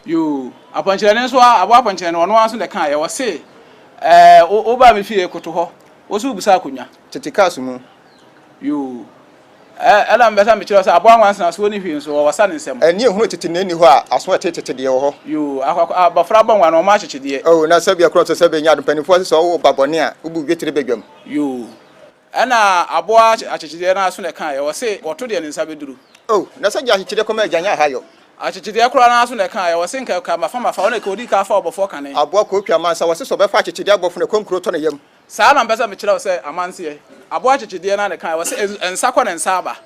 Yoo, apɔnkyerɛne nso a, aboa apɔnkyerɛne, ɔno ara nso na ɛkaeɛ, ɔse, Ɛɛ, wo, wobaa me fie koto hɔ, wo nso wobisa akonnwa. Tete cars mu. Yoo, ɛ, ɛna mepɛ sɛ mekyerɛ wo sɛ aboa nwansena so ɔnni hwee nso, ɔwɔ sa ne nsam. Ani ehunu tete na enni hɔ a, aso ɛte tete deɛ wɔ hɔ. Yoo, akwa, abɔfra bɔ nwa no, ɔmma akyekyedeɛ. Oh, na sɛbea korɔ nso sɛbea nya ado, mpanimfoɔ se sɛ ɔwo ba bɔne a, wobu dwetire badwam. Yoo, Ɛna aboa akyekyedeɛ no ara so na ɛkaeɛ, ɔse, Wɔto deɛ ne nsa bɛduru. O, na sɛ gye akyekyedeɛ kɔma agya nyɛ ahayɔ. Akyekyedeɛ koraa no ara so na ɛkaeɛ, ɔse, Nka ɛka mafa mafa, ɔno ɛka ɔdii kan faa ɔbɔfoɔ kane. Aboa kootwa amansa, wɔse sɛ ɔbɛfa akyekyedeɛ abɔfo no ɛkɔm kuro tɔ ne yam. Saa na mepɛ sɛ mekyerɛ wo sɛ amanseɛ, aboa akyekyedeɛ no ara na ɛkaeɛ, ɔse, Nsa kɔ na nsa aba.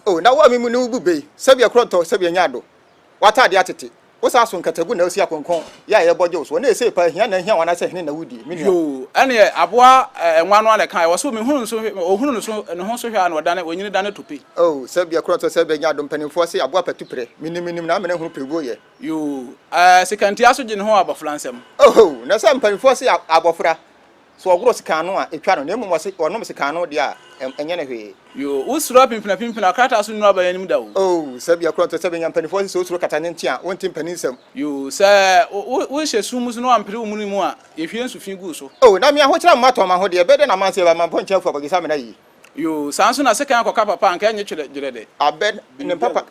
O, na wo a me mu ne wo bu bɛ yi, sɛdeɛ korɔ ntɔ, sɛdeɛ nya ado. W'ataadeɛ atete. Wo saa so nkatagu na wosi akonkɔn yɛ a yɛbɔ gye wo soɔ. Na esei paa hia na ahia wo anaasɛ hene na wodie, me nua? Yoo, ɛneɛ aboa nwa no ara na ɛkaeɛ, ɔse mehunu nso hwɛ, ɔhunu ne so, ne ho so hwɛ a na ɔdane, ɔnyini dane tope. Oh, sɛbea korɔtɔ sɛbea nya adom mpanimfoɔ se aboa patu prɛ, menim menim na amena hunu prɛbuo yɛ. Yoo, ɛɛ sekantia so gye ne ho wɔ abɔfra nsam. Oh, na sɛ mpanimfoɔ se abɔfra So ɔgoro sekan ano a, etwa no, na mmom ɔse ɔnom sekan ano deɛ a, ɛnyɛ no hwee. Yoo, wo suro apimpinapimpina, krataa so nnuru aban anim da o. Oh, sɛbea korɔntɔ sɛbea nya mpaninfoɔ se sɛ osuro kata ne nte a, wonte mpanin nsɛm. Yoo, sɛ wo wo hyɛ sum mu so na wampere wo mene mu a, yɛhwie nsu fi gu wo so. Oh, na me ahokyere amma tɔn m'ahodeɛ, ɛbɛyɛ dɛn na amanseɛ bɛma mpɔnkye afu abɔgyesɛ amena yie. Yoo, saa nso na sekan akɔka papa a, anka ɛnnye twerɛ dwerɛdɛ. Abɛ ne papa.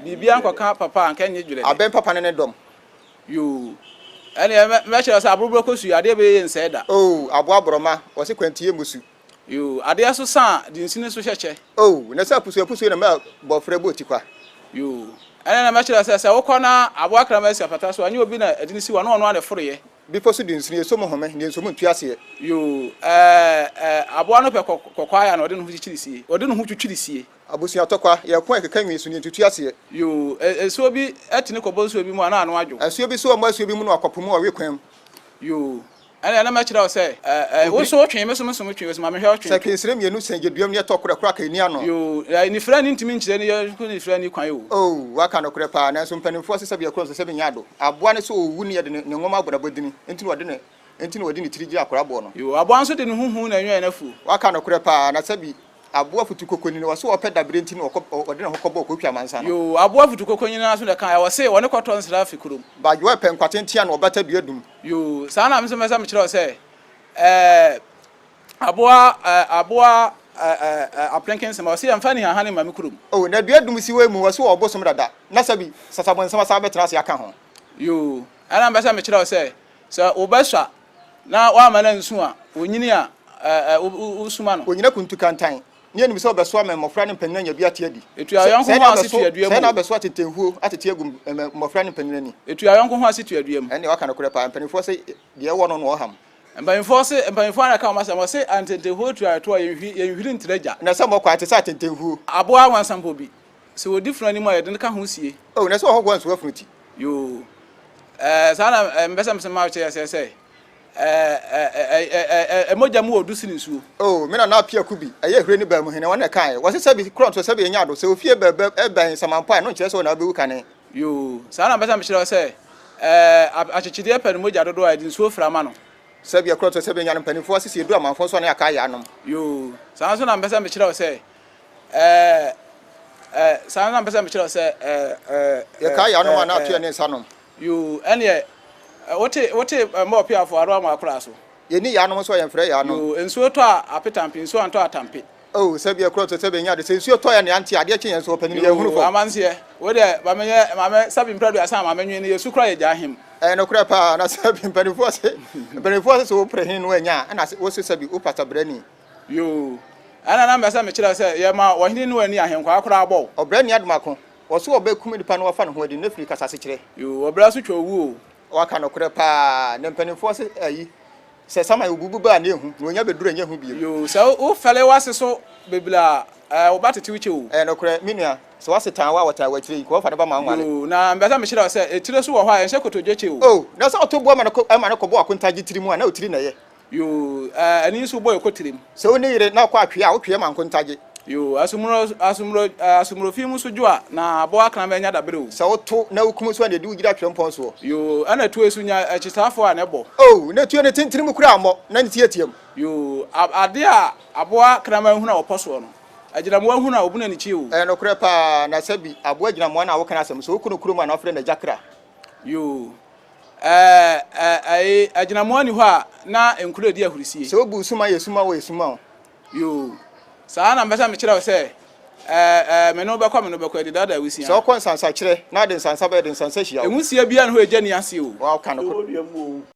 Biribiara nkɔka papa a, anka ɛnnye dwerɛdɛ. Abɛ papa ne ne dɔm. Yoo. Ɛneɛ mɛ mɛkyerɛ wo sɛ aborɔborɔ kɔ su yi, adeɛ bɛyɛ yie nsɛe da. Oh, aboa aborɔma, wɔse kwantie mmu su. Yoo, adeɛ so sa a, de nsini so hyɛ kyɛ. Oh, na sɛ apusuo apusuo na mɛ bɔfrɛ bɔ tikwa. Yoo, ɛneɛ na mɛkyerɛ wo sɛ, sɛ wokɔ na aboa kraman asi apata so a, ɛnyɛ obi na ɛde no si hɔ, na ɔno ara na ɛforoeɛ. Bepɔ so de nsini, ɛsɔ mu home, na ɛnsɔ mu ntu aseɛ. Yoo, ɛɛ, ɛɛ, aboa no pɛ kɔ kɔkɔɔ ayɛ a na ɔde ne ho kyikyiri sie, ɔde ne ho twitwiri sie. Abusua tɔkwa, yɛ ko a ɛkeka nwi so ne ntutu aseɛ. Yoo, asuo bi tene kɔbɔ nsuo bi mu a na ano adwo. Asuo bi so ɔmmɔ asuo bi mu na wakɔ po mu ɔwe kwan mu. Yoo, ɛnneɛ na mɛkyerɛ wo sɛ, ɛ, wo nso wotwe, me nso me nso metwe, ɔsi ma mehwɛ wo twe. Sɛ twensere mmienu sɛn gya duam ne ɛtɔ korɛ korɔ aka ɛnni ano. Yoo, ɛ, nifirani ntumi nkyerɛ ne yɔnko nifirani kwan o. Oh, woaka nokorɛ paa, nanso mpanimfoɔ se sɛbe ɛkorɔ nso sɛbe nyɛ ado. Aboa no sɛ ɔwu ne yɛde ne ne nwoma abɔ n'abɔdini, enti na ɔde ne, enti na ɔde ne tiri gye akora boɔ no. Yoo, aboa nso de ne ho hu na ɛnwɛn n'afuo. Woaka nokorɛ paa, na sɛbe Aboa futukoko nini, ɔse ɔpɛ dabere nti na ɔkɔ ɔde ne ho kɔbɔɔ kotwa amansa no. Yoo, aboa futukoko nyini ara so na ɛka ɛ, ɔse ɔne kɔtɔ nsra fi kurom. Badwoa pɛ nkwa tenten a na ɔbata dua dum. Yoo, saa na me nso mɛsɛ mekyerɛ wo sɛ ɛɛ aboa ɛɛ aboa ɛɛ ɛɛ aplenkensem, ɔse yɛmfa anihaha no mma me kurom. Oh, na dua dum si wɔ emu, ɔse ɔwɔ bosom dada, na sɛbi sasabonsam asan abɛtena ase aka ho. Yoo, ɛna mɛsɛ mekyerɛ wo sɛ, sɛ wobɛsua Na woamma no ansu a, onyini a, ɛ, ɛ, wosuma no. Onyina kuntu kantan, ne anim sɛ ɔbɛso ama mmɔfra ne mpanyin anya bi ate adi. Etu ayɔnko Sɛɛ ho na ase ɔbɛso, tua dua sɛɛ mu na o. ɔbɛso atetenhuo atete agu mmɔfra ne mpanyin ani. Etu ayɔnko ho ase tua dua mu. Ɛnneɛ waka nokorɛ paa, mpanimfoɔ se deɛ ɛwɔ no na ɔham. Mpanyimfoɔ se, mpanyimfoɔ ara na ɛka wɔn asɛm, wɔse antentenhuo tua ɛtoɔ a, yɛnhwiri, yɛnhwiri ntra gya. Na sɛ mmɔkwa te sɛ atentenhuo. Aboa nwansampɔ bi, sɛ wɔdi funu anim a, yɛde no ka ho sie. O, na sɛ ɔhɔhoɔ anso afunu ti. Yoo, ɛɛ, saa na ɛɛ, mepɛ sɛ mese ma wokyerɛ sɛ, sɛ, ɛɛ, ɛɛ, ɛɛ, ɛɛ, mogya mu wɔ du sene nsuo. O, me nana Appiah Kubi, ɛyɛ Hire ne Baamuhene, wɔn na ɛkaeɛ. Wɔse sɛbi korɔnto, sɛbi ɛnyɛ ado, sɛ ofie bɛ, bɛ, bɛn Nsamanpɔ a, ɛno nkyerɛ sɛ wo na wobɛwu kane. Yoo, saa na mepɛ sɛ mekyerɛ wo sɛ, ɛɛ, akyekyedeɛ pɛ no mogya dodoɔ a, yɛde nsuo fra ma no. Sɛbi ɛkorɔnto, sɛbi ɛnyɛ ado, mpanimfoɔ se sɛ yɛduru amanfoɔ so a na yɛaka ayɛ anom. Yoo, saa nso na mepɛ sɛ mekyerɛ wo sɛ, Ɛɛ, ɛɛ, saa na mpɛ sɛ mekyerɛ wo sɛ, ɛɛ, ɛɛ. Yɛkae yɛn anom a na ato yɛn nsa nom. Yoo, ɛneɛ, wote, wote mmɔ ɔpeafoɔ aroa mu akora so. Yɛnni yɛn anom nso a yɛmfrɛ yɛn anom. Yoo, nsuo tɔ a apetampe, nsuo antɔ a tampe. Oh, sɛbi ɛkorɔ nso sɛbi ɛnyɛ ade, sɛ nsuo tɔ yɛn na yɛante a, adeɛ kye yɛn nso, ɔpanin, yɛnhunu Yoo, fam. amanseɛ, wo deɛ, ma menyɛ, ma me, sɛbi mprɛ aduasa a ma menwene, yɛsu koraa yɛgyaa hem. Ɛyɛ nokorɛ paa, na sɛbi mpanimfoɔ se, mpanimfoɔ se sɛ wopere he no annya a, ɛna se, wose sɛbi wopata brani. Yoo. Ɛna na mepɛ sɛ mekyerɛ wo sɛ yɛma ɔhene no ani ahenkwaa koraa bɔ wo. Ɔbrɛ nni adomako. Ɔse ɔbɛkum nipa na wafa ne ho adi no firi kasasekyerɛ. Yoo, ɔbrɛ so twa owu o. Waka nokorɛ paa. Na mpaninfoɔ se ayi, sɛ saman obubu ba a na ehu, na onya bɛduru a ɛnyɛ hu bio. Yoo, sɛ wo fɛle w'ase so bebree a, ɛɛ wo ba tete wo kyɛ o. Ɛyɛ nokorɛ, me nua, sɛ w'ase tan wo a wɔtan wo akyire yi, nka wɔfa ne ba ma wo nware. Yoo, na mepɛ sɛ mekyerɛ wo sɛ etire so wɔ hɔ a ɛnhyɛ kotodwe kyɛ o. Oh, na sɛ ɔto boɔ ma no kɔ, ma no kɔbɔ akontagye tiri mu a, na otiri na ɛyɛ. Yoo, eh, ani nso bɔ ɛkɔ tirim. Sɛ wo ne yere na ɔkɔ atwea a, wo twea ma nkontagye. Yoo, asomuro, asomuro, eh, asomuro fi mu so dwo a, na aboa kraman anya dabere o. Sɛ wo to na wo kum nso a, na ɛdi wo gyina atwerɛmpɔn soɔ. Yoo, ɛna tue so nya akyitaafoɔ a na ɛbɔ. Oh, na tue ne tentene mu koraa mmɔ, na ne teatea mu. Yoo, a, adeɛ a aboa kraman hunu a ɔpɔ soɔ no, agyinamoa hunu a, ɔbu n'ani kyi o. Ɛyɛ nokorɛ paa, na sɛbi aboa agyinamoa no a woka n'asɛm, sɛ woku no kurom a na wofrɛ no agya kra. Yoo. Ɛɛ, ɛ, ɛyi, agyinamoa nni hɔ a na nkuro redi ahurisie. Sɛ wobu suma yɛ suma o, yɛ suma o. Yoo. Saa na mepɛ sɛ mekyerɛ wo sɛ, ɛɛ, ɛɛ, me ne wo bɛkɔ, me ne wo bɛkɔ, yɛde daadaa wusia. Sɛ wokɔ nsansakyerɛ na ade nsansa ba, yɛde nsansa hyia wo. Nwusia biara nni hɔ a egya nni ase o. Woaka nokorɛ.